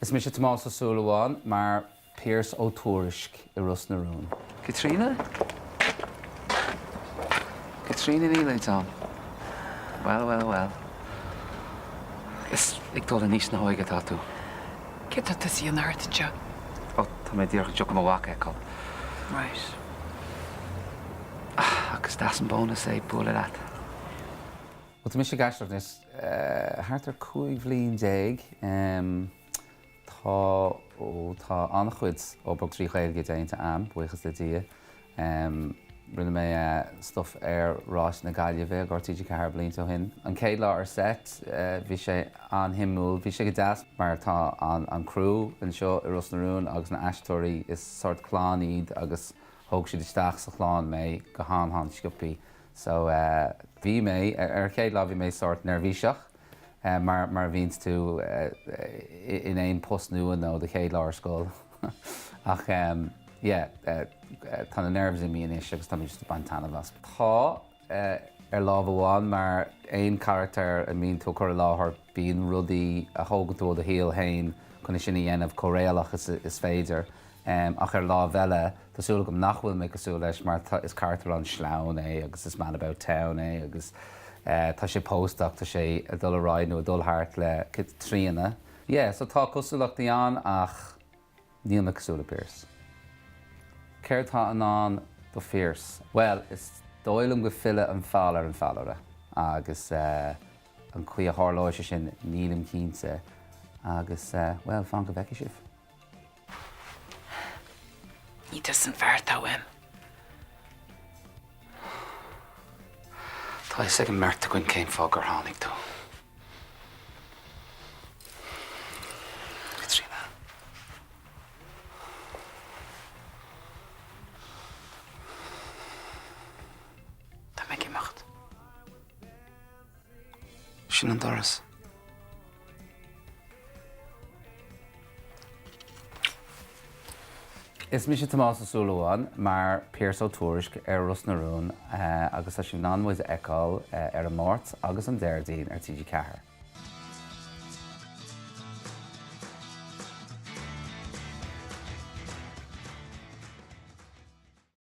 Is mise Tomás Ó Súilleabháin mar Pearse Ó Tuairisg i Ros na Rún. Caitríona? Caitríona Ní Loideáin. Bhuel, bhuel, bhuel. Is ag dul in aois na hóige atá tú. Céard tá tusa a dhéanamh thart anseo? Ó, tá mé díreach ag dul mo mhac a fheiceáil. Right. Ach is deas an bónas é bualadh leat. Bhuel, tá mise ag aisteoireacht anois thart ar 15 bhliain. Tá, ó, tá an-chuid obair trí Ghaeilge déanta a'm, buíochas le Dia. Rinne mé stuif ar Rás na Gaillimhe i gcomhair TG4 blianta ó shin. An chéad lá ar set, bhí sé an-shuimiúil. Bhí sé go deas mar tá an criú anseo i Ros na Rún agus na aisteoirí, is sórt clann iad agus thóg siad isteach sa chlann mé go han-han sciobthaí. So bhí mé, ar an chéad lá bhí mé sórt neirbhíseach mar mar a bhíonns tú in aon post nua nó do chéad lá ar scoil ach yeah tá na nerves imithe anois agus tá mé just ag baint taitneamh as. Tá, ar lámh amháin, mar aon charachtar a mbíonn tú ag cur i láthair bíonn rudaí a thógann tú ó do shaol féin chun é sin a dhéanamh chomh réalach is is féidir. Ach ar lámh eile, tá súil agam nach bhfuil mé cosúil leis mar tá, is carachtar an-sleamhain é agus is man about town é agus tá sé pósta ach tá sé ag dul ar aghaidh nó ag dul thart le Caitríona. Yeah, so tá cosúlachtaí ann ach níl mé cosúil le Pearse. Céard tá i ndán do Phearse? Bhuel, is dóigh liom go fillfidh an feall ar an bhfeallaire agus an chaoi a tharlóidh sé sin nílim cinnte agus, bhuel, fan go bhfeicfidh sibh. Ní tusa an fear atá uaim. Tá a fhios ag an mbeirt againn cén fáth gur tháinig tú. Caitríona. Tá mé ag imeacht. Sin an doras. Is mise Tomás Ó Súilleabháin mar Pearse Ó Tuairisg ar Ros na Rún agus tá sibh in ann muid a fheiceáil ar an Máirt agus an Déardaoin ar TG4.